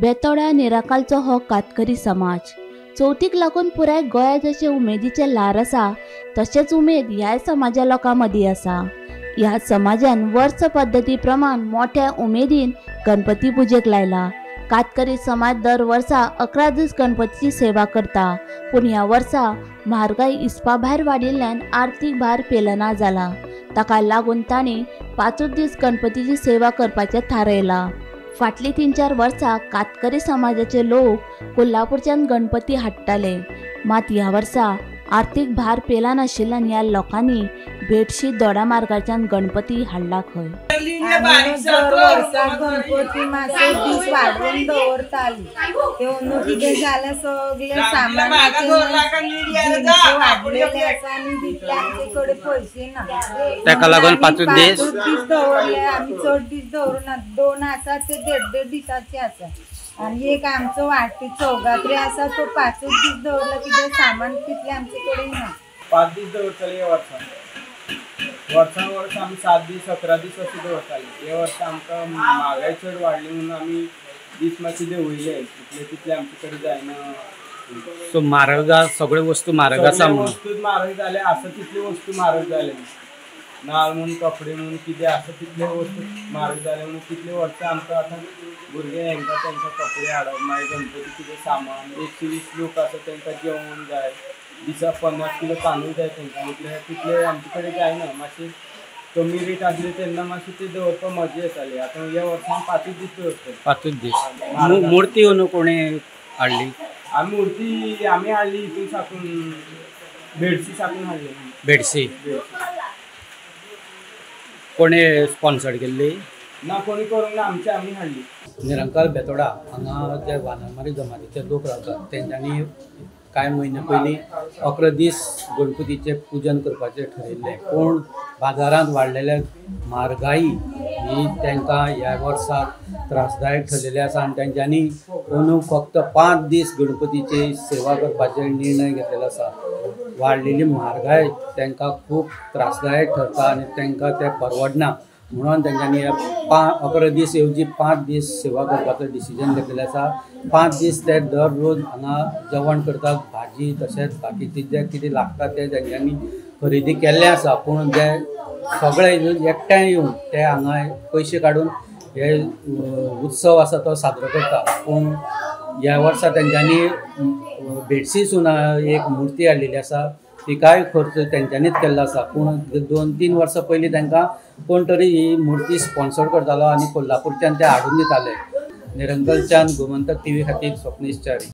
बेतोडा निराकालचो हो कातकरी समाज. चवथीक लागून पुराय गोंया जशें उमेदीचें ल्हार आसा तशेंच उमेद ह्याय समाजा लोकां मदीं आसा. ह्या समाजान वर्स पद्दती प्रमाण मोठ्या उमेदीन गणपती पुजेक लायला. कातकरी समाज दर वर्सा 11 दीस गणपतीची सेवा करता, पूण ह्या वर्सा म्हारगाय हिसपा भायर वाडिल्ल्यान आर्थीक भार पेलना जाला. ताका लागून तांणी 5 दीस गणपतीची सेवा करपाचें थारायलां. फाटलीं 3-4 वर्सां कातकरी समाजाचे लोक कोल्हापूरच्यान गणपती हाडटाले, मात ह्या वर्सा आर्थीक भार पेला नाशिल्ल्यान ह्या लोकांनी भेटशी दोडामार्गाच्यान गणपती हाडला खंय. गणपती मातसो दीस वाडोवन दवरताली, तेन्ना कितें जालें सगळें सामानाचें वाडलेलें आसा आनी तितले आमचे कडेन पयशे ना, ताका लागून 5 दीस दवरले. आमी चड दीस दवरुना, 2 आसा ते 1.5-1.5 दिसाचे आसा आनी एक आमचो वाडटी चौगात्री आसा तो 5 दीस दवरला, कितें सामान तितलें आमचे कडेन ना. 5 दीस दवरतले ह्या वर्सा, वर्सान वर्स आमी 7 दीस 11 दीस अशें दवरताले. हे वर्सा आमकां म्हारगाय चड वाडली म्हणून आमी दीस मातशे देंवयले, इतले तितले आमचे कडेन जायना. सो म्हारग सगळ्यो वस्तू म्हारग आसा, वस्तू म्हारग जाले आसा तितल्यो वस्तू म्हारग जाले, नाल म्हूण कपडे म्हूण कितें आसा तितल्यो वस्तू म्हारग जाले म्हणून तितले वर्सां आमकां आतां भुरगे हेंकां तेंकां कपडे हाडप, मागीर गणपती कितें सामान, 120 लोक आसा तेंकां जेवण जाय, दिसा 50 किलो तांदूळ जाय तेंकां, म्हटल्यार तितले आमचे कडेन जायना. मातशें कमी रेट आसली तेन्ना मातशें ते दवरपाक मजा येताली. आतां ह्या वर्सान 5 दीस दवरतले. 5 दीस. मुर्ती अंदू कोणें हाडली? आमी मुर्ती आमी हाडली हितून साकून, भेडशी साकून हाडली. भेडशी कोणें स्पॉन्सर्ड केल्ली? ना, कोणी करूंक ना, आमचे आमी हाडली. निरंकाल बेतोडा हांगा जे वानरमारी जमातीचे लोक रावतात तेंच्यांनी कांय म्हयने पयलीं 11 दीस गणपतीचें पुजन करपाचें ठरयल्लें, पूण बाजारांत वाडलेल्या म्हारगाई ही तांकां ह्या वर्साक त्रासदायक ठरलेली आसा आनी तेंच्यांनी अंदू फक्त 5 दीस गणपतीची सेवा करपाचे निर्णय घेतलेलो आसा. वाडलेली म्हारगाय तांकां खूब त्रासदायक ठरता आनी तांकां तें परवडना म्हणून तेंच्यांनी 11 दीस येवजी 5 दीस सेवा करपाचो डिसिजन घेतलेलें आसा. 5 दीस ते दररोज हांगा जेवण करतात, भाजी तशेंच बाकीचे जे कितें लागता ते तेंच्यांनी खरेदी केल्लें आसा, पूण जे सगळे एकठांय येवन ते हांगा पयशे काडून हे उत्सव आसा तो साजरो करता. पूण ह्या वर्सा तेंच्यांनी भेडशीसून एक मुर्ती हाडलेली आसा, तिकाय खर्च तेंच्यांनीच केल्लो आसा. पूण 2-3 वर्सां पयलीं तांकां कोण तरी ही मुर्ती स्पॉन्सर करतालो आनी कोल्हापूरच्यान ते हाडून दिताले. निरंकलच्यान गोमंतक टीव्ही खातीर स्वप्नेश च्यारी.